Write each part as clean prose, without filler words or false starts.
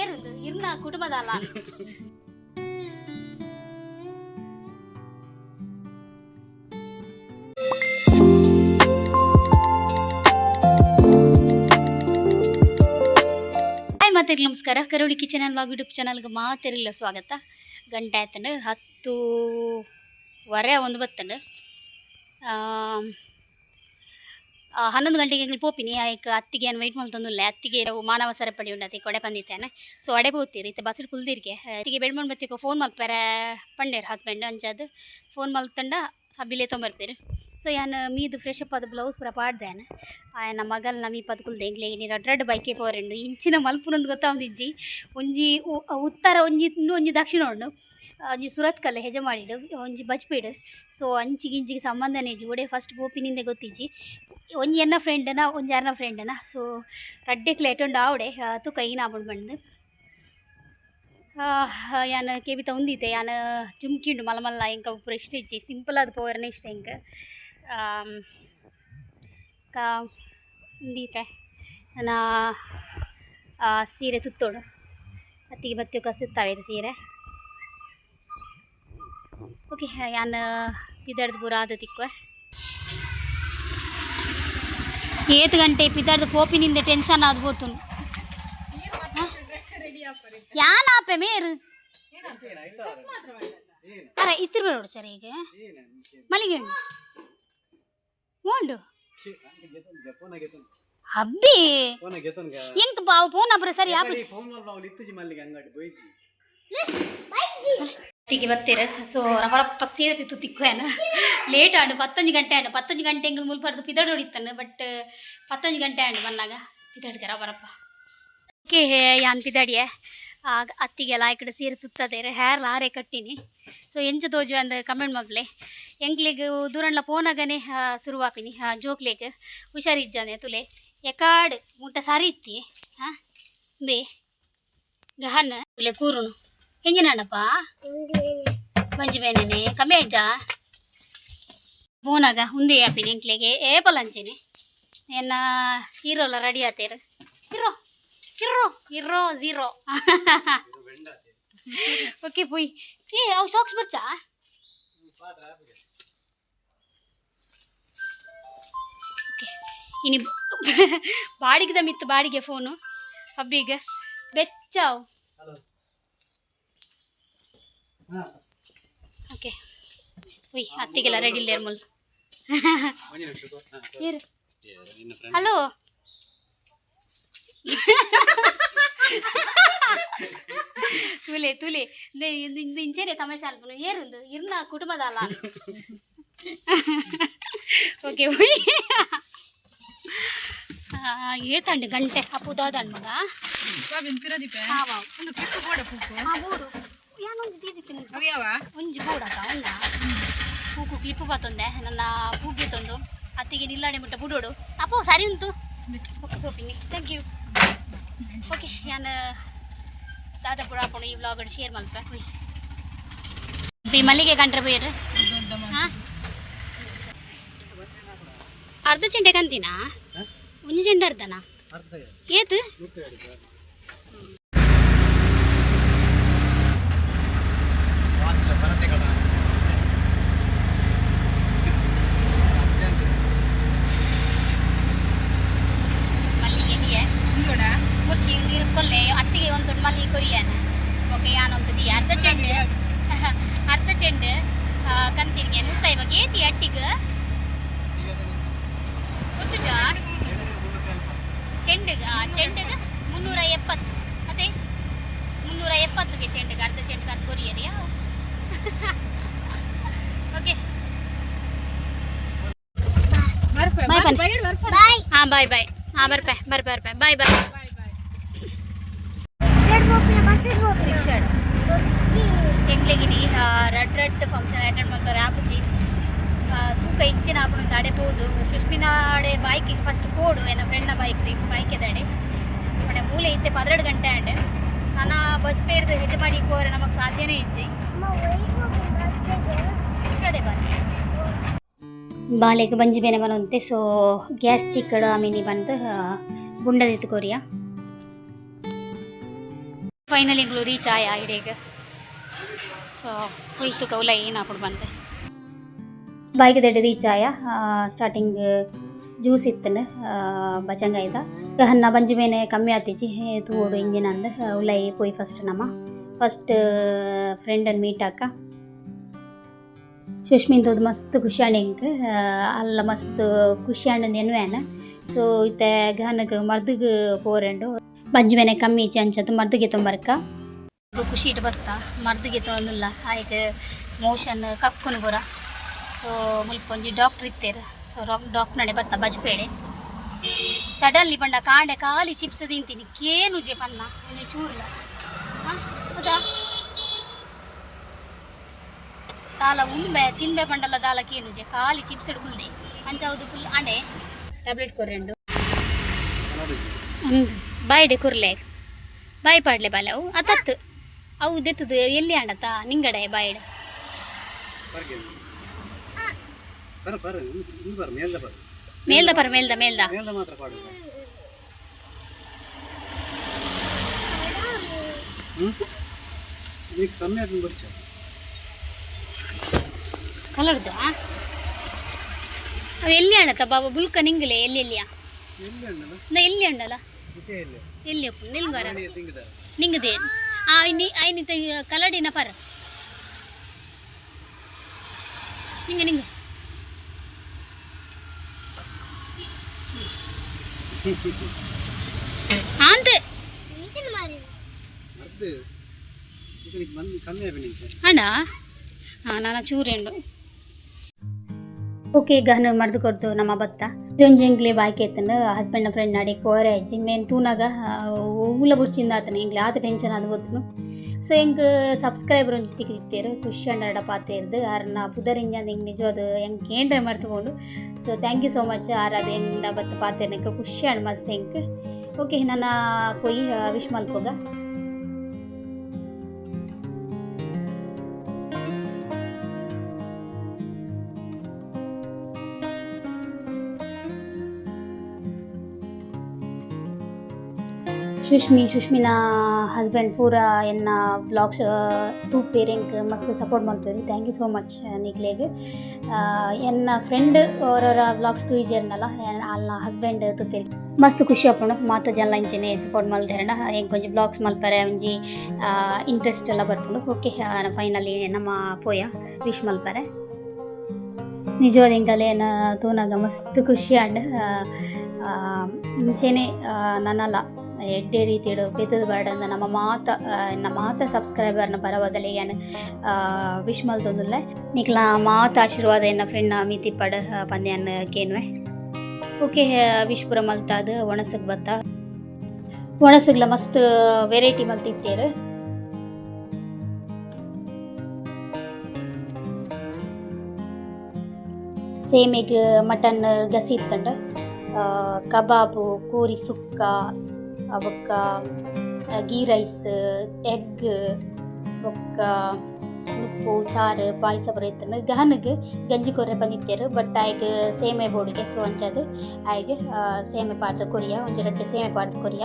ಏರುಂದು ಇರ್ನ ಕುಟುಂಬದಲ್ಲ. ಹಾಯ್ ಮಾತೆರ್ಲ, ನಮಸ್ಕಾರ. ಕರೋಳಿ ಕಿಚನ್ ಆ್ಯಂಡ್ ವ್ಲಾಗ್ ಯೂಟ್ಯೂಬ್ ಚಾನಲ್ಗೆ ಮಾತೆರ್ಲ ಸ್ವಾಗತ. ಗಂಟೆ ಆಯ್ತಂಡು, 10:30 ಒಂದು ಬತ್ತಂಡು. 11 ಗಂಟೆಗೆ ಎಂಗ್ಲು ಪೋಪಿನಿ. ಆಯ್ಕ್ ಅತ್ತಿಗೆ ಏನು ವೆಯ್ಟ್ ಮಲ್ತೊಂದುಲ್ಲೆ. ಅತ್ತಿಗೆ ಮಾನವ ಸರಪಳಿ ಉಂಡತೆ ಕೊಡೆ ಬಂದಿತ್ತೇನೆ. ಸೊ ಅಡೆ ಪೋತೀರಿ. ಇತ್ತೆ ಬಸ್ಡ್ ಕುಲ್ದಿರ್ಗೆ. ಅತ್ತಿಗೆ ಬೆಳ್ಮಣ್ ಬತ್ತಿಗೆ ಫೋನ್ ಮಲ್ಪೆರೆ ಪಂಡೇರು ಹಸ್ಬೆಂಡ್. ಅಂಚಾದ್ ಫೋನ್ ಮಲ್ತಂಡ ಬಿಲೆ ತೊಂಬರ್ಪೇರು. ಸೊ ಯಾನ್ ಮೀದು ಫ್ರೆಶ್ ಅಪ್ ಆದ್ ಬ್ಲೌಸ್ ಪೂರ ಪಾಡ್ದೇನೆ. ಆಯನ ಮಗಲ್ನ ಮೀಪದ್ ಕುಲ್ದೆ. ಎಂಕ್ಲೆ ಇನಿ ರಡ್ಡ್ ರಡ್ಡ್ ಬೈಕೆ ಪೋರೆಂಡು. ಇಂಚಿನ ಮಲ್ಪುನಂದು ಗೊತ್ತಾವೊಂದಿಜ್ಜಿ. ಒಂಜಿ ಉತ್ತರ ಒಂಜಿ ಉಂಡು, ಒಂಜಿ ದಕ್ಷಿಣ ಉಂಡು. ಒಂಜಿ ಸುರತ್ಕಲ್ ಹೆಜಮಾಡಿಡು, ಒಂಜಿ ಬಜ್ಪೇಡು. ಸೊ ಅಂಚಿಗೆ ಇಂಚಿಗೆ ಸಂಬಂಧನೇ ಇಜ್ಜಿ. ಒಡೆ ಫಸ್ಟ್ ಪೋಪಿನಿಂದೆ ಗೊತ್ತಿಜ್ಜಿ. ಒಂಜಿ ಎನ್ನ ಫ್ರೆಂಡನ, ಒಂಜಿ ಅರ್ನ ಫ್ರೆಂಡನ. ಸೊ ರಡ್ಡೆಕ್ಲೆ ಎಟೊಂಡು ಆವಡೆ ತುಕ ಈನಾಪುಂಡು ಬಂದು. ಯಾನ್ ಕೇಬಿತ ಉಂದಿತ್ತೆ. ಯಾನ್ ಜುಮ್ಕಿ ಉಂಡು ಮಲ್ಲ ಮಲ್ಲ. ಎಂಕ ಪೂರ ಇಷ್ಟ ಇಜ್ಜಿ. ಸಿಂಪಲ್ ಆದ್ ಪೋವರೆನೆ ಇಷ್ಟ ಎಂಕ್. ಕಾ ಉಂದೀತೆ ನನ ಸೀರೆ ತುತ್ತೋಡು. ಅತ್ತಿಗೆ ಬತ್ತಿಯೊಕ ತುತ್ತಾವೇರು ಸೀರೆ. ಓಕೆ, ಯಾನ್ ಪಿದಡ್ದು ಪೂರ ಆದ ತಿಕ್ಕುವೆ. ಏತ್ ಗಂಟೆ ಪಿದಡ್ದು ಪೋಪಿನಿಂದೆ ಟೆನ್ಷನ್ ಆದ್ ಪೋತುನು. ಯಾನ್ ಆಪೆ ಮೇರು ಅರೆ ಇಸ್ತ್ರಿ ಬೇಡ ಸರ್. ಈಗ ಮಲ್ಲಿಗೆ ಉಂಡು ಉಂಡು ಅಬ್ಬಿ ಎಂಕ್ ಬಾವು ಫೋನ್ ಅಬ್ರೆ ಸರಿ ಆಪು. ಅತ್ತಿಗೆ ಬತ್ತೀರ. ಸೊ ರಪರಪ್ಪ ಸೀರೆ ತಿತ್ತು ತಿಕ್ಕುವೇನ. ಲೇಟ್ ಆಂಡು, 11 ಗಂಟೆ ಆಂಡು. 11 ಗಂಟೆ ಎಂಗ್ಲು ಮುಲ್ಪರ್ದು ಪಿದಡ್ ಹೊಡಿತಾನೆ. ಬಟ್ 11 ಗಂಟೆ ಆಂಡು ಬನ್ನಾಗ ಪಿದಡ್ಗೆ ರಪರಪ್ಪ. ಓಕೆ, ಯಾನ್ ಪಿದಡಿಯೆ. ಅತ್ತಿಗೆಲ್ಲ ಈ ಕಡೆ ಸೀರೆ ಸುತ್ತದೇರು. ಹೇರ್ ಆರೆ ಕಟ್ಟಿನಿ. ಸೊ ಎಂಚ ತೋಜು ಅಂದ್ ಕಮೆಂಟ್ ಮಲ್ಪಲೆ. ಎಂಕ್ಲೆಗ್ ದೂರಂಡ್ಲ ಪೋನಾಗನೆ ಶುರುವಾಪಿನಿ. ಜೋಕ್ಲೆಗ್ ಹುಷಾರಿಜ್ಜಾನೆ ತುಲೆ. ಎಕಾಡ್ ಮುಟ್ಟ ಸರಿ ಇತ್ತಿ. ಹಾಂ ಬೇ ಗಹನ್ ತುಲೆ ಕೂರುನು. ಎಂಜಿನಣ್ಣಪ್ಪ ಬಂಜಿ ಬೇನೆ ಕಮ್ಮಿ ಆಯ್ತಾ? ಪೋನಾಗ ಉಂದೆ ಆಪಿನಿ ಎಂಕ್ಲೆಗೆ ಏಪಲ್ ಅಂಚೆನೆ. ಎನ್ನ ಹೀರೋಲ ರೆಡಿ ಆತೇರು. Hero hero hero zero. Okay ಪುಯ್. ಏ ಅವು ಸಾಕ್ಸ್ ಬರ್ಚಾ? ಓಕೆ, ಇನಿ ಬಾಡಿಗೆದ ಮಿತ್ತು ಬಾಡಿಗೆ ಫೋನು ಹಬ್ಬಿಗ ಬೆಚ್ಚಾವ್. ಓಕೆ ಉಯ್, ಅತ್ತಿಗೆಲ್ಲ ರೆಡಿ ಇಲ್ಲ ಮುಲ್. ಹಲೋ ತುಲೆ ತುಲೆ ಇಂಚೆನೆ ತಮಾಷೆ ಅಲ್ಪನು. ಏರುಂದು ಇರ್ನ ಕುಟುಂಬದಲ್ಲ. ಓಕೆ ಉಯ್. ಏತಂಡು ಗಂಟೆ ಅಪ್ಪು ದಾದಂಡ್ ಮಗ. ಒಂದು ಕ್ಲಿಪ್ ಬೋಡ ಪೂಕು. ಹಾ ಬೋಡು. ಯಾನೊಂಜಿ ದೀದಿತ್ತಿನ ಒಂಜಿ ಬೋಡಕ್ಕ ಉಂಡ ಪೂಕು ಕ್ಲಿಪ್ ಬತ್ತೊಂದೆ. ನನ್ನ ಪೂಗೆ ತಂದು ಅತ್ತಿಗೆ ನಿಲ್ಲಾಡೆ ಮುಟ್ಟ ಬುಡೋಡು. ಅಪ್ಪೋ ಸರಿ ಉಂಟು. ಓಕೆ ಪೋಪಿನಿ, thank you. Okay, ಯಾನ್ ದಾದ ಪೂರ ಆಪುಂಡು ಈ ವ್ಲಾಗ್ ಶೇರ್ ಮಲ್ಪೆ. ಹೋಯ್ ಈ ಮಲ್ಲಿಗೆ ಕಂಡ್ರೆ ಬೋಯರು. ಹಾಂ, ಅರ್ಧ ಚೆಂಡೆ ಕಂತಿನಾ? ಒಂಜಿ ಚೆಂಡೆ ಅರ್ಧನಾ? ಏತ್? ಮಲ್ಲಿಗೆ ದಿಯೆ ಕುರ್ಚಿ ನೀರು ಕೊಲ್ಲೆ. ಅತ್ತಿಗೆ ಒಂದು ಮಲ್ಲಿಗೆ ಕೊರಿಯಾನ. ಓಕೆ, ಯಾನೊಂದು the ಅರ್ಧ ಚೆಂಡು, ಅರ್ಧ ಚೆಂಡು ಕಂತಿನಿಗೆ 150. ಏತಿ ಅಟ್ಟಿಗೆ ಗೊತ್ತುಜಾ? ಚೆಂಡುಗ ಚೆಂಡುಗ 370. ಅದೇ 370ಗೆ ಚೆಂಡುಗ, ಅರ್ಧ ಚೆಂಡುಗ ಅದು ಕೊರಿಯರ್. ಯಾವ ಓಕೆ ಬಾಯ್. ಬಾಯ್. ಹಾಂ ಬಾಯ್ ಬಾಯ್. ಹಾಂ ಬರ್ಪೆ ಬರ್ಪೆ ಬರ್ಪೆ. Boy boy. ರಿಕ್ಷಾಡ್ ಎಂಕ್ಲೆಗಿನಿ ರಡ್ ರಡ್ ಫಂಕ್ಷನ್ ಅಟೆಂಡ್ ಮಲ್ಪರೆ ಆಪುಜಿ. ತೂಕ ಇಂಚಿನ ಆಪುಂಡು ಅಡೆ ಪೋದು. ಸುಷ್ಮಿನ ಅಡೆ ಬೈಕ್ ಫಸ್ಟ್ ಪೋಡು. ಎನ್ನ ಫ್ರೆಂಡ್ನ ಬೈಕ್ ಬೈಕ್ ಎದಡೆ ಬಟ್ ಮೂಲೆ ಇತ್ತೆ 12 ಗಂಟೆ ಆಂಡ್. ನನ ಬಜ್ಪೇರ್ದು ಹೆಜಮಾಡಿ ಪೋರೆ ನಮಕ್ ಸಾಧ್ಯನೇ ಇಜ್ಜಿ. ರಿಕ್ಷಾಡೆ ಬಾರಿ. ಬಾಲೆಗ್ ಬಂಜಿ ಬೇನೆ ಬನೊಂತೆ. ಸೊ ಗ್ಯಾಸ್ಟ್ರಿಕ್ ಆಮಿನಿ ಬಂದು ಬುಂಡದಿತ್ತು ಕೊರಿಯ. Finally ಎಂಕುಲು ರೀಚ್ ಆಯ ಇಡೀಗ. ಸೊ ಹೋಯ್ತು ಕೌಲ ಏನಾಪುಡು ಬಂದೆ ಬೈಕ್ ದೆಡ್ ರೀಚ್ ಆಯ. ಸ್ಟಾರ್ಟಿಂಗ್ ಜ್ಯೂಸ್ ಇತ್ತನು ಬಚಂಗಾಯ್ದ ಹನ್ನ ಬಂಜಿ ಮೇನೆ ಕಮ್ಮಿ ಆತಿಜಿ ತೂಡು ಇಂಜಿನ್ ಅಂದ್ ಉಲೈ ಪೋಯಿ. ಫಸ್ಟ್ ನಮ್ಮ ಫಸ್ಟ್ ಫ್ರೆಂಡನ್ನು ಮೀಟ್ ಆಕ. ಸುಷ್ಮಿನ್ ತೂದು ಮಸ್ತ್ ಖುಷಿ ಆಂಡ್ ಎಂಕ್. ಅಲ್ಲ ಮಸ್ತ್ ಖುಷಿ ಆಂಡ್ ಎನ್ನುವೇನ. ಸೊ ಇತ್ತೆ ಗಹನಗ್ ಮರ್ದಗ್ ಪೋರೆಂಡು, ಬಂಜಿ ಮೇನೆ ಕಮ್ಮಿ ಇಜ್ಜಿ, ಅಂಚದ ಮರ್ದಿಗೆ ತೊಂಬರ್ಕ. ಖುಷಿ ಇಟ್ಟು ಬತ್ತ ಮರ್ದಿಗೆ ತೊಂದಿಲ್ಲ, ಆಯ್ಕೆ ಮೋಷನ್ ಕಕ್ಕುನು ಪೂರ. ಸೊ ಮುಲ್ಪ ಒಂಜಿ ಡಾಕ್ಟ್ರ್ ಇತ್ತೇರು. ಸೊ ಡಾಕ್ಟರ್ ನಡೆ ಬತ್ತ ಬಜ್ಪೇಡೆ. ಸಡನ್ಲಿ ಪಂಡ ಕಾಂಡೆ ಖಾಲಿ ಚಿಪ್ಸ್ ತಿಂತೀನಿ, ಕೇನುಜೆ ಪನ್ನ ಒಂಜಿ ಚೂರ್ಲ. ಹಾಂ, ಹೌದಾ? ದಾಲ ಉಂಬೆ ತಿನ್ಬೆ ಪಂಡಲ್ಲ, ದಾಲ ಕೇನುಜೆ, ಖಾಲಿ ಚಿಪ್ಸ್ ಕುಲ್ದೆ. ಅಂಚ ಹೌದು, ಫುಲ್ ಅಂಡೆ ಟ್ಯಾಬ್ಲೆಟ್ ಕೊರ್ರೆಂಡು. ಅಂದು ಬಾಯ್ಡೆ ಕುರ್ಲೆ, ಬಾಯಿ ಪಾಡ್ಲೆ ಬಾಲೆ. ಅವು ಅತತ್ತು ಅವು ದೆತ್ತದು ಎಲ್ಲಿ ಆಂಡತ್ತ ನಿಂಗಡೆ ಬಾಯ್ಡ್. ಬರ ಬರ ಇಂದು ಬರ, ಮೇಲ್ದ ಬರ. ಮೇಲ್ದ ಪರ, ಮೇಲ್ದ ಮೇಲ್ದ. ಮೇಲ್ದ ಮಾತ್ರ ಪಾಡು. ಹ್ಞೂ, ಈಗ ಕಮ್ಮಿ ಆಗಿ ಬಿಡ್ಚ. ಕಲರ್ಜ ಅವು ಎಲ್ಲಿ ಆಂಡತ್ತ ಬಾಬಾ ಬುಲ್ಕ ನಿಂಗಲೆ ಎಲ್ಲಿ ಎಲ್ಲಿಯಾ? ಎಲ್ಲಿ ಅಣ್ಣಲ್ಲ? ನಾ ಎಲ್ಲಿ ಅಂಡಲ್ಲ? ಇದೇ ಇಲ್ಲಿ. ಎಲ್ಲಿ ಅಪ್ಪು ನಿಲ್ಗೋರ? ತಿಂಗದ. ನಿಂಗದೆ ಆ ಇನಿ ಐನಿತ ಕಲಡಿನ ಪರ ನಿಂಗ ನಿಂಗ ಆಂತ. ಮದ್ದು ಈಗ ಬಂದು ಕಮ್ಮಿ ಆಗಿ ನಿಂಗೆ. ಅಣ್ಣ, ಹಾಂ, ನಾನು ಚೂರೆಂಡು. ಓಕೆ, ಗಹನ ಮರ್ದು ಕೊಡ್ತು ನಮ್ಮ ಬತ್ತ. ಒಂಜಿ ಎಂಕ್ಲೆ ಬಾಕಿ ಎತ್ತಂಡು ಹಸ್ಬೆಂಡ್ ಫ್ರೆಂಡ್ ನಾಡಿಗೆ ಪೋರೆ ಆಯ್ಜಿ. ಮೇನ್ ತೂನಾಗ ಓವುಲ ಬುಡ್ಚಿಂದ ಆತನ ಎಂಕ್ಲೆ ಆತ ಟೆನ್ಷನ್ ಅದು ಗೊತ್ತನು. ಸೊ ಎಂಕ್ ಸಬ್ಸ್ಕ್ರೈಬರ್ ಒಂಜಿ ತಿಕ್ಕಿತ್ತೇರು, ಖುಷಿ ಅಂಡಾಡ ಪಾತೇರ್ದು. ಆರ್ನ ಪುದರ್ ಇಂಜಂದು ಎಂಕ್ ನಿಜವಾದ ಎಂಕ್ ಏನ್ರೆ ಮರ್ತುಕೊಂಡು. So thank you so much. R ಅದೇಂಡ ಬತ್ತ ಪಾತೇರ್ನಕ್ಕೆ ಖುಷಿ ಅಂಡ್ ಮಸ್ತ್ ಎಂಕ್. ಓಕೆ, ನನ್ನ ಪೋಯಿ ವಿಶ್ ಮಲ್ಪೋಗ. ಸುಷ್ಮಿ, ಸುಷ್ಮಿನ ಹಸ್ಬೆಂಡ್ ಪೂರ ಎನ್ನ ವ್ಲಾಗ್ಸ್ ತೂಪೇರ್, ಎಂಕ್ ಮಸ್ತ್ support ಮಲ್ಪೇರು. Thank you so much ನಿಕ್ಲೆಗ್. ಎನ್ನ ಫ್ರೆಂಡ್ ಅವರವರ ವ್ಲಾಗ್ಸ್ ತೂಯಿಜೆರ್ನಲ್ಲ, ಅಲ್ನ ಹಸ್ಬೆಂಡ್ ತೂಪೇರ್, ಮಸ್ತ್ ಖುಷಿ ಆಪುಂಡು. ಮಾತ ಜನ ಇಂಚೆನೆ ಸಪೋರ್ಟ್ ಮಲ್ತೆರ್ಂಡ ಎಂಕ್ ಒಂಜಿ ವ್ಲಾಗ್ಸ್ ಮಲ್ಪರೆ ಒಂಜಿ ಇಂಟ್ರೆಸ್ಟ್ ಎಲ್ಲ ಬರ್ಪುಂಡು. ಓಕೆ, ಫೈನಲಿ ನಮ್ಮ ಪೋಯ ವಿಶ್ ಮಲ್ಪರೆ. ನಿಜವಾದ ಎಂಕಲೇನ ತೂನಗ ಮಸ್ತ್ ಖುಷಿ ಆಂಡ್. ಇಂಚೆನೆ ನನಲ ಎಡ್ಡೆ ರೀತಿಡು ಪೆತ್ತದ ಬರ್ಡಂದ ನಮ್ಮ ಮಾತ ನಮ್ಮ ಮಾತ ಸಬ್ಸ್ಕ್ರೈಬರ್ನ ಪರವಾದಲ್ಲಿ ಯಾನ್ ವಿಶ್ ಮಲ್ತೊಂದುಲ್ಲೆ. ನಿಕ್ಲ ಮಾತ ಆಶೀರ್ವಾದ ಎನ್ನ ಫ್ರೆಂಡ್ನ ಮಿತಿಪ್ಪಡ್ ಪಂದ್ಯಾನ್ ಕೇನ್ವೆ. ಓಕೆ, ವಿಶ್ ಪೂರ ಮಲ್ತಾದ್ ಒಣಸಗ್ ಬತ್ತ. ಒಣಸಗ್ಲ ಮಸ್ತ್ ವೆರೈಟಿ ಮಲ್ತಿತ್ತೇರು. ಸೇಮಿಗ್ ಮಟನ್ ಗಸಿ ಇತ್ತಂಡ, ಕಬಾಬು, ಕೋರಿ ಸುಕ್ಕ, ಬೊಕ್ಕ ಗೀ ರೈಸ್, ಎಗ್, ಬೊಕ್ಕ ನುಪ್ಪು ಸಾರು, ಪಾಯಸ ಪೂರ ಇತ್ತಂಡ್. ಗಹನಗ್ ಗಂಜಿ ಕೊರ್ರೆ ಬಂದಿತ್ತೇರು, ಬಟ್ ಆಯ್ಗ್ ಸೇಮೆ ಬೋಡಿಗೆ. ಸೊ ಅಂಚಾದ್ ಆಯ್ಗ್ ಸೇಮೆ ಪಾಡ್ದ್ ಕೊರಿಯ, ಒಂಜಿ ರಡ್ಡ್ ಸೇಮೆ ಪಾಡ್ದ್ ಕೊರಿಯ.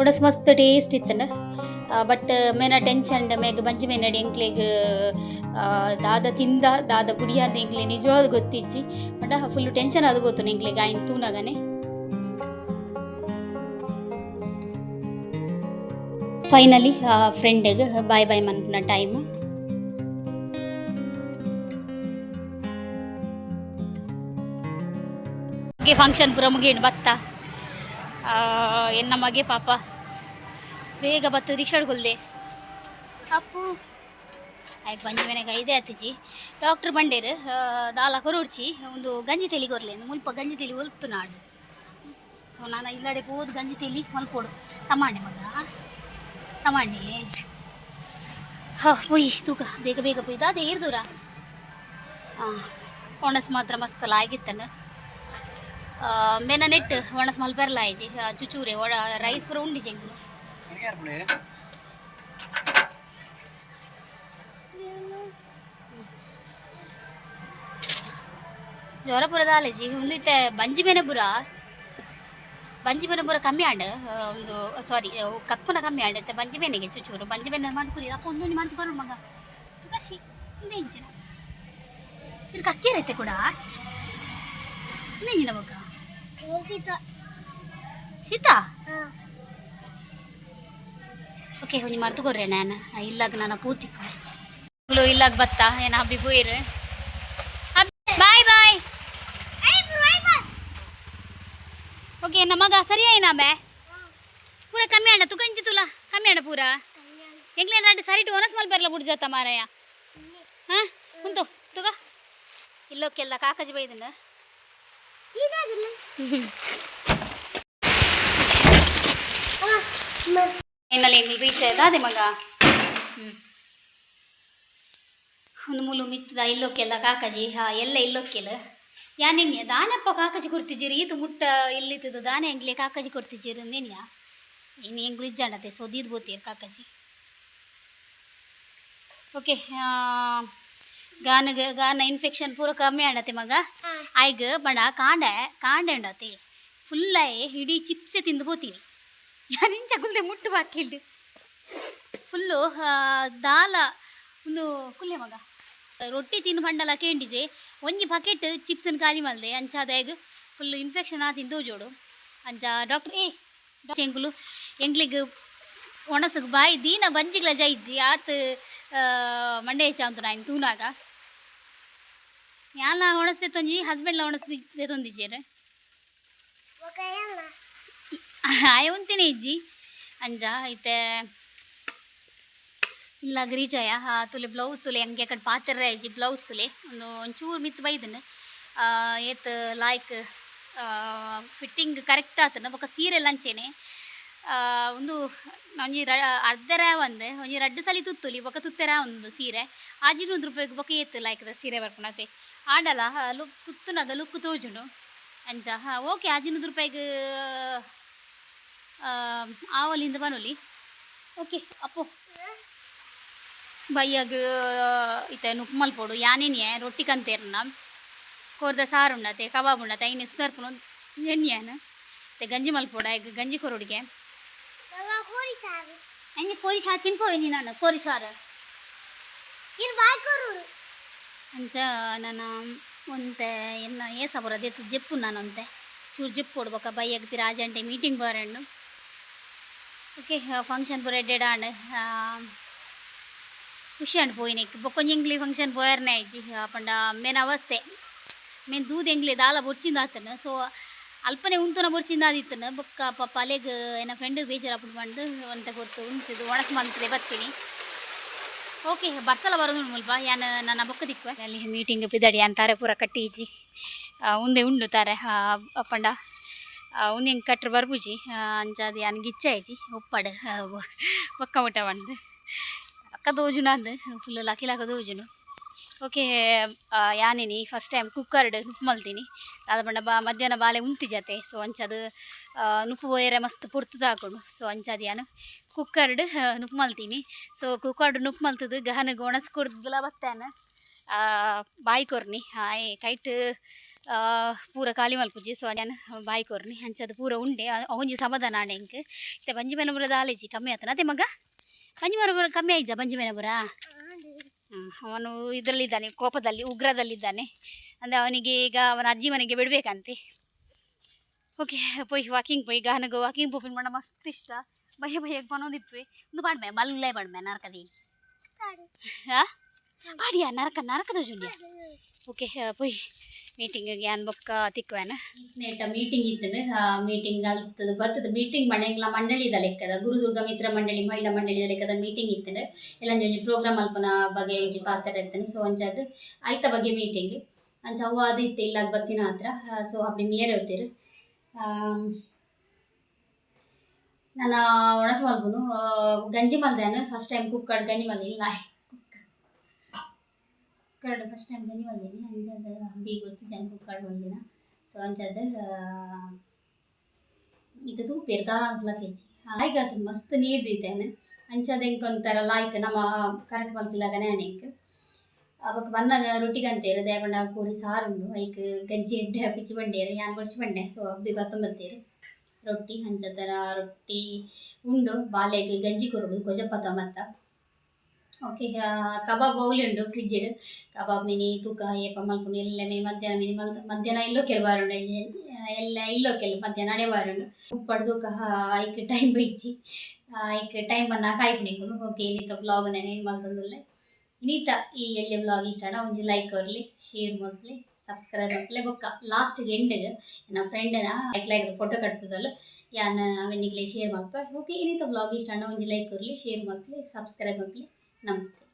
ಒಡಸ್ ಮಸ್ತ್ ಟೇಸ್ಟ್ ಇತ್ತಂಡ್. ಬಟ್ ಮೇನ ಟೆನ್ಷನ್ ಮೇಗ್ ಬಂಜಿ ಮೇನಡಿ ಎಂಕ್ಲೆಗ್ ದಾದ ತಿಂದ ದಾದ ಬುಡಿಯಾದ ಎಂಕ್ಲೆ ನಿಜವಾದ ಗೊತ್ತಿಜ್ಜಿ. But full tension ಅದು ಗೊತ್ತು ಎಂಕ್ಲೆಗ್ ಆಯ್ನ್ ತೂನಗನೆ. ಫೈನಲಿ ಫ್ರೆಂಡಿಗೆ ಬಾಯ್ ಬಾಯ್ ಮನ್ಪುನ ಟೈಮ್. ಫಂಕ್ಷನ್ ಪೂರ ಮುಗಿಂಡು ಬತ್ತ. ಎನ್ನ ಮಗೆ ಪಾಪ ಬೇಗ ಬತ್ತ ರಿಕ್ಷಾಡ್ ಕೊಲ್ದೆ. ಅಪ್ಪು ಆಯ್ತು, ಬಂಜಿ ಮನೆಗೆ ಐದೇ ಆತಿಜಿ. ಡಾಕ್ಟ್ರ್ ಬಂಡೇರು, ದಾಲ ಕೊರೊಡ್ಚಿ, ಒಂದು ಗಂಜಿ ತೆಲಿ ಕೊರ್ಲೆ. ಮುಲ್ಪ ಗಂಜಿ ತೆಲಿ ಒಲ್ತು ನಾಡು. ಸೊ ನಾನು ಇಲ್ಲಡೆ ಪೋದು ಗಂಜಿ ತೆಲಿ ಮಲ್ಪೋಡು. ಸಮಾಂಡೆ ಮಗ, ಸಮಾಂಡೆ. ಹಾ, ಪೊಯ್ ತೂಕ, ಬೇಗ ಬೇಗ ಪೊಯ್. ದಾದ ಏರ್ ದೂರ. ಹಾಂ, ಒಣಸ್ ಮಾತ್ರ ಮಸ್ತ್ ಆಗಿತ್ತನ. ಮೇನ ನೆಟ್ ಒಣಸ್ ಮಲ್ಪೆರ್ಲ ಆಯ್ಜಿ, ಚುಚೂರೆ ಒಡ ರೈಸ್ ಪೂರ ಉಂಡಿ ಚೆಂಗುಲು. ಅಡುಗೆ. ಜ್ವರ ಪೂರ ದಾಲೇಜಿ ಒಂದು ಇತ್ತೆ ಬಂಜಿ ಮೇನೆ ಪೂರ. ಬಂಜಿ ಬೇನೆ ಪೂರ ಕಮ್ಮಿ ಆಂಡ್. ಒಂದು ಸಾರಿ, ಕಕ್ಕುನ ಕಮ್ಮಿ ಆಂಡ್. ಇತ್ತೆ ಬಂಜಿ ಬೇನೆಗೆ ಚುಚೂರು ಬಂಜಿ ಬೇನೆ ಮಾಡ್ದು ಕುರಿ ಅಪ್ಪ ಒಂದೊಂದು ಮಾಡ್ದು ಬರು ಮಗ ಕಸಿ ಇಂದ ಇಂಚಿನ ಇರು ಕಕ್ಕೇರೈತೆ ಕೂಡ ಇಂಜಿನ ಮಗ. ಶೀತ. ಶೀತ. ಓಕೆ, ಒಂಜಿ ಮರ್ತು ಕೊರ್ರೆ ನಾನು ಇಲ್ಲಾಗ ನಾನು ಪೂತಿ ಇಲ್ಲಾಗ ಬತ್ತ ಏನ ಹಬ್ಬಿ ಪೋಯಿರು. Boy boy. ಓಕೆ, ನಮ್ಮ ಮಗ ಸರಿ ಆಯ್ನಾ? ಬೇ ಪೂರ ಕಮ್ಮಿ ಆಂಡ ತುಕ ಇಂಚಿ ತುಲ ಕಮ್ಮಿ ಆಂಡ ಪೂರ. ಎಂಗ್ಲೇನ್ ರಡ್ಡು ಸರಿಟು ಒನಸ್ ಮಲ್ ಬೆರ್ಲ ಬುಡ್ಜತ್ತ ಮಾರಾಯ. ಹಾ, ಉಂತು ತುಗ ಇಲ್ಲೋಕೆಲ್ಲ ಕಾಕಜಿ ಬೈದನ. ಫೈನಲಿ ಎಂಗ್ಲು ರೀಚ್ ಆಯ್ತಾ ಅದೇ ಮಗ. ಒಂದು ಮುಲು ಮಿತ್ತದ ಇಲ್ಲೋಕೆಲ್ಲ ಕಾಕಜಿ. ಹಾ, ಎಲ್ಲ ಇಲ್ಲೋಕೆಲ್ಲ ಯಾನೆನ್ಯ ದಾನಪ್ಪ ಕಾಕಜಿ ಕೊಡ್ತಿದ್ದೀರಿ. ಈತು ಮುಟ್ಟ ಇಲ್ಲಿತ್ತದು ದಾನೆ ಎಂಗ್ಲೆ ಕಾಕಜಿ ಕೊಡ್ತಿದ್ದೀರಿ ಅಂದೇನ್ಯಾ. ಇನ್ನು ಎಂಗ್ಲು ಇಜ್ಜಾಂಡತೆ ಸೊದೀದ್ ಬೋತೀರ್ ಕಾಕಜಿ. ಓಕೆ, ಗಾನಗ ಗಾನ ಇನ್ಫೆಕ್ಷನ್ ಪೂರ ಕಮ್ಮಿ ಆಂಡತೆ ಮಗ. ಆಯ್ಗ ಬಣ ಕಾಂಡೆ ಕಾಂಡೆ ಉಂಡತೆ ಫುಲ್ಲಾಯ್ ಇಡೀ ಚಿಪ್ಸೆ ತಿಂದು ಬೋತೀನಿ. ಯಾರಿಂಚ ಕುಲ್ದೆ ಮುಟ್ಟು ಬಾಕಿಲ್ಡು ಫುಲ್ಲು ದಾಲ ಒಂದು ಕುಲ್ಲೆ ಮಗ. ರೊಟ್ಟಿ ತಿನ್ನು ಬಂಡಲ ಕೇಂಡಿಜೆ, ಒಂಜಿ ಬಕೆಟ್ ಚಿಪ್ಸನ್ ಖಾಲಿ ಮಲ್ದೆ. ಅಂಚಾದಾಗ್ ಫುಲ್ ಇನ್ಫೆಕ್ಷನ್ ಆತಿಂದು ಜೋಡು. ಅಂಚ ಡಾಕ್ಟ್ರ್ ಏ ಎಂಕುಲು ಎಂಕ್ಲಿಗ್ ಒಣಸಗ್ ಬಾಯಿ ದೀನ ಬಂಜಿಗ್ಲ ಜೈಜ್ಜಿ ಆತ್. ಮಂಡೆ ಹೆಚ್ಚ ನಾಯಿನ್ ತೂನಾಗ ಯಾಲ ಒಣಸ್ದೆ ತೊಂಜಿ ಹಸ್ಬೆಂಡ್ಲ ಒಣಸ್ದೆ ತೊಂದಿಜೇರು. ಆಯ ಉಂತಿನ ಇಜ್ಜಿ. ಅಂಜ ಐತೆ ಇಲ್ಲ ಗ್ರೀಜಾಯ ತುಲೆ ಬ್ಲೌಸ್ ತುಲೆ ಹಂಗೆ ಕಡೆ ಪಾತ್ರ ಇಜ್ಜಿ. ಬ್ಲೌಸ್ ತುಲೆ ಒಂದು ಒಂಚೂರು ಮಿತ್ ಬೈದನು. ಏತ್ ಲಾಯ್ಕ್ ಫಿಟ್ಟಿಂಗ್ ಕರೆಕ್ಟ್ ಆತನ. ಬೊಕ ಸೀರೆ ಲಂಚೇನೆ ಒಂದು ಒಂಜಿ ಅರ್ಧರ ಒಂದೆ ಒಂಜಿ ರಡ್ಡು ಸಲಿ ತುತ್ತುಲಿ ಬೊಕ ತುತ್ತೆರ. ಒಂದು ಸೀರೆ 600 ರೂಪಾಯಿಗೆ. ಬೊಕ ಏತ್ ಲಾಯ್ಕದ ಸೀರೆ ಬರ್ಪುನತೆ ಆಂಡಲ ಲುಕ್ ತುತ್ತುನಾಗ ಲುಕ್ ತೋಜುಂಡು. ಅಂಚ ಹಾಂ, ಓಕೆ, 600 ರೂಪಾಯಿಗೆ ಆವಲಿಂದ ಬನೊಲಿ. ಓಕೆ ಅಪ್ಪು, ಬಯ್ಯಗ್ ಇತ್ತೆ ನುಪ್ಪು ಮಲ್ಪೊಡು. ಯಾನೇನಿಯೆ ರೊಟ್ಟಿ ಕಂತೇರ್ನ ಕೋರ್ದ ಸಾರು ಉಂಡತೆ, ಕಬಾಬ್ ಉಂಡತೆ, ಐನ್ ಇಸ್ತರ್ಪುನು ಎನ್ನಿಯಾನ. ಇತ್ತೆ ಗಂಜಿ ಮಲ್ಪೊಡು, ಆಯ್ಗ್ ಗಂಜಿ ಕೊರೊಡಿಗೆ. ಕೋರಿ ಸಾರು. ಅಂಜಿ ಕೋರಿ ಸಾರು ತಿನ್ಪೋಯಿನಿ ನಾನು ಕೋರಿ ಸಾರು. ಇರ್ ಬಾಯ್ ಕೊರುಡು. ಅಂಚ ನಾನು ಒಂತೆ ಎನ್ನ ಏಸ ಬರೋದು ಎತ್ತು ಜೆಪ್ಪು ನಾನು ಒಂತೆ ಚೂರು ಜೆಪ್ಪೊಡು. ಬೊಕ ಬಯ್ಯಗ್ ಪಿರ ಆಜಂಟೆ ಮೀಟಿಂಗ್ ಬರಂಡು. ಓಕೆ, ಫಂಕ್ಷನ್ ಪೂರ ಎಡ್ಡೆಡ್ ಆಂಡ್. ಖುಷಿ ಆಂಡ್ ಪೋಯಿನೆಕ್. ಬೊಕ್ಕೊಂಜಿ ಎಂಕ್ಲೆ ಫಂಕ್ಷನ್ ಪೋಯರ್ನೆ ಆಯ್ಜಿ ಪಂಡ ಮೇನ್ ಅವಸ್ಥೆ ಮೇನ್ ದೂದ್ ಎಂಕ್ಲೆ ದಾಲ ಬೊಡ್ಚಿಂದ ಆತನ. ಸೊ ಅಲ್ಪನೆ ಉಂತುನ ಬೊಡ್ಚಿಂದ ಆದಿತ್ತನ. ಬೊಕ್ಕ ಪಾಪ ಅಲೆಗ್ ಎನ್ನ ಫ್ರೆಂಡ್ ಬೇಜಾರಾಪುಂಡು ಪಂದ್ ಒಂತೆ ಪೊರ್ತು ಉಂತುದು ಒಣಸ್ ಮಲ್ತದೆ ಬತ್ತೀನಿ. ಓಕೆ, ಬರ್ಸಲ ಬರೋದು ಮುಲ್ಪ. ಯಾನ್ ನನ್ನ ಬೊಕ್ಕ ದಿಕ್ಕುವೆ. ಅಲ್ಲಿ ಮೀಟಿಂಗ್ ಪಿದಡಿ ಯಾನ್ ತಾರೆ ಪೂರ ಕಟ್ಟಿಜಿ. ಉಂದೆ ಉಂಡು ತಾರೆ ಪಂಡ ಉಂದೆ ಎಂಕ್ ಕಟ್ರೆ ಬರ್ಪುಜಿ. ಅಂಚಾದ್ ಯಾನ್ ಗಿಚ್ಚ ಆಯ್ಜಿ ಉಪ್ಪಡ್ ಬೊಕ್ಕ ಮುಟ್ಟ ಪಂದ್ ಅಕ್ಕ ದೋಜುನ ಅಂದ್ ಫುಲ್ ಲಕಿ ಲಕ ದೋಜುನು. ಓಕೆ, ಯಾನಿನಿ ಫಸ್ಟ್ ಟೈಮ್ ಕುಕ್ಕರ್ಡ್ ನುಪ್ಪು ಮಲ್ತೀನಿ. ದಾದ ಪಂಡ ಬಾ ಮಧ್ಯಾಹ್ನ ಬಾಲೆ ಉಂತಿಜತೆ. ಸೊ ಅಂಚಾದ್ ನುಪ್ಪು ಪೋಯೆರೆ ಮಸ್ತ್ ಪೊರ್ತುದಾಕುಂಡು. ಸೊ ಅಂಚಾದ್ ಯಾನ್ ಕುಕ್ಕರ್ಡ್ ನುಪ್ಪು ಮಲ್ತೀನಿ. ಸೊ ಕುಕ್ಕರ್ಡ್ ನುಪ್ಪು ಮಲ್ತದು ಗಹನಗ್ ಒಣಸ್ ಕೊರ್ದುಲ ಬತ್ತಾನ ಬಾಯಿ ಕೊರ್ನಿ. ಆಯೆ ಕೈಟ್ ಪೂರ ಖಾಲಿ ಮಲ್ಪುಜಿ. ಸೊ ಯಾನ್ ಬಾಯಿ ಕೊರ್ನಿ. ಅಂಚಾದ್ ಪೂರ ಉಂಡೆ ಒಂಜಿ ಸಮಾಧಾನ ಆಂಡ್ ಎಂಕ್. ಇತ್ತೆ ಬಂಜಿ ಬೇನೆ ಪೂರ ದಾಲೇಜಿ ಕಮ್ಮಿ ಆತನ ಅದೇ ಮಗ. ಬಂಜಿ ಬೇನೆ ಪೂರ ಕಮ್ಮಿ ಆಯ್ಜಾ ಬಂಜಿ ಬೇನೆ ಪೂರ? ಅವನು ಇದರಲ್ಲಿದ್ದಾನೆ, ಕೋಪದಲ್ಲಿ ಉಗ್ರದಲ್ಲಿದ್ದಾನೆ. ಅಂದರೆ ಅವನಿಗೆ ಈಗ ಅವನ ಅಜ್ಜಿ ಮನೆಗೆ ಬಿಡಬೇಕಂತೆ. ಓಕೆ, ಪೋಯ್ ವಾಕಿಂಗ್ ಪೋಯ್. ಗಾನಗ ವಾಕಿಂಗ್ ಪೋಪಿನ ಪಂಡ ಮಸ್ತ್ ಇಷ್ಟ. ಬಯ್ಯ ಬಯ್ಯಗ್ ಪನೊಂದಿಪ್ಪೆ. ಒಂದು ಪಾಡ್ಮೆ ಬಲ್ಲೆ ಪಾಡ್ಮೆ ನರಕದಿ. ಹಾ, ಪಾಡಿಯಾ ನರಕ ನರಕದ ಜುಂಡಿಯಾ. Okay, ಪೋಯ್ meeting. ಯಾನ್ ಬೊಕ್ಕ ತಿಕ್ಕುವೆನ. ನೇಟ ಮೀಟಿಂಗ್ ಇತ್ತಂಡು. ಮೀಟಿಂಗ್ ಅಲ್ತದ ಬತ್ತದ. ಮೀಟಿಂಗ್ ಪಂಡ ಎಂಕ್ಲ ಮಂಡಳಿದ ಲೆಕ್ಕದ, ಗುರುದುರ್ಗ ಮಿತ್ರ ಮಂಡಳಿ ಮಹಿಳಾ ಮಂಡಳಿದ ಲೆಕ್ಕದ ಮೀಟಿಂಗ್ ಇತ್ತಂಡು. ಎಲ್ಲ ಒಂಜಿ ಪ್ರೋಗ್ರಾಮ್ ಮಲ್ಪನ ಬಗ್ಗೆ ಒಂಜಿ ಪಾತ್ರ ಇತ್ತಂಡು. ಸೊ ಅಂಚಾದ್ ಐತ ಬಗ್ಗೆ ಮೀಟಿಂಗ್. ಅಂಚ ಅವು ಅದು ಇತ್ತೆ ಇಲ್ಲಾಗ ಬತ್ತಿನ ಹತ್ರ. ಸೊ ಅಪ್ಪಡಿ ಮಿಯರ್ ಹೋಗ್ತೀರು. ನಾನು ಒಣಸು ಮಲ್ಪುನು ಗಂಜಿ ಮಲ್ದೇನು ಫಸ್ಟ್ ಟೈಮ್ ಕುಕ್ಕರ್ಡ್ ಗಂಜಿ ಮಲ್ದೆ. ಇಲ್ಲ, ಕುಕ್ಕರ್ಡ್ ಫಸ್ಟ್ ಟೈಮ್ ಗಂಜಿ ಮಲ್ದೇನಿ. ಅಂಚಾದ್ ಬಿ ಗೊತ್ತು ಜನ ಕುಕ್ಕರ್ಡ್ ಮಲ್ದಿನ. ಸೊ ಅಂಚಾದ್ ಇದು ತೂಪೇರ್ ದಾಲ ಕೆಜ್ಜಿ ಆಯ್ಗಾತು ಮಸ್ತ್ ನೀರು ದೀತೇನೆ. ಅಂಚಾದ್ ಎಂಕ್ ಒಂಥರ ಲಾಯ್ಕ್ ನಮ್ಮ ಕರೆಕ್ಟ್ ಮಲ್ತಿಲಾಗನೆ ಎಂಕ್. ಅವಾಗ ಬನ್ನಗ ರೊಟ್ಟಿಗೆ ಅಂತೇರು ದೇಪಂಡ ಕೋರಿ ಸಾರುಂಡು. ಐಕ್ ಗಂಜಿ ಎಡ್ಡೆ ಪಿಚಿ ಬಂಡೇರು. ಯಾನ್ ಬೊರ್ಚಿ ಬಂಡೆ. ಸೊ ಅಬ್ಬಿ ಬತ್ತೊಂಬತ್ತೇರು. ರೊಟ್ಟಿ ಅಂಚತರ ರೊಟ್ಟಿ ಉಂಡು. ಬಾಲೆಗ್ ಗಂಜಿ ಕೊರೊಡು ಕೊಜಪತ ಮತ್ತ. ಓಕೆ, ಕಬಾಬ್ ಅವ್ಲು ಉಂಡು ಫ್ರಿಜ್ಡ್. ಕಬಾಬ್ ಮಿನಿ ತೂಕ ಏಪ ಮಲ್ಪುನು. ಎಲ್ಲ ಮಿನಿ ಮಧ್ಯಾಹ್ನ ಮಿನಿ ಮಲ್ತ ಮಧ್ಯಾಹ್ನ ಇಲ್ಲೊಕೆಲ್ ಬಾರುಂಡು. ಎಲ್ಲ ಇಲ್ಲೊಕೆಲ್ ಮಧ್ಯಾಹ್ನ ಅಡೆ ಬಾರುಂಡು. ಉಪ್ಪಡ್ ತೂಕ ಐಕ್ ಟೈಮ್ ಬೈಚಿ. ಐಕ್ ಟೈಮ್ ಬನ್ನ ಕಾಯ್ಪುನಿ. ಓಕೆ, ಇನಿತ ಬ್ಲಾಗ್ ನಾನು ಏನು ಮಲ್ತೊಂದುಲ್ಲೆ. ಇನಿತ ಈ ಎಲ್ಯ ಬ್ಲಾಗ್ ಇಷ್ಟ ಆಂಡ ಒಂಜಿ ಲೈಕ್ ಕೊರ್ಲಿ, ಶೇರ್ ಮಲ್ತ್ಲೆ, ಸಬ್ಸ್ಕ್ರೈಬ್ ಮಲ್ತ್ಲೆ. ಬೊಕ್ಕ ಲಾಸ್ಟ್ ಎಂಡ್ಗ್ ನನ್ನ ಫ್ರೆಂಡ್ನ ಲೈಕ್ ಲೈಕ್ ಫೋಟೋ ಕಟ್ಪುದಲ್ಲ ಯಾನ್ ಅವೆನ್ ನಿಕ್ಲೆ ಶೇರ್ ಮಲ್ಪೆ. ಓಕೆ, ಇನಿತ ಬ್ಲಾಗ್ ಇಷ್ಟ ಆಂಡ ಒಂಜಿ ಲೈಕ್ ಕೊರ್ಲಿ, ಶೇರ್ ಮಲ್ತ್ಲೆ, ಸಬ್ಸ್ಕ್ರೈಬ್ ಮಲ್ತ್ಲೆ. ನಮಸ್ತೆ.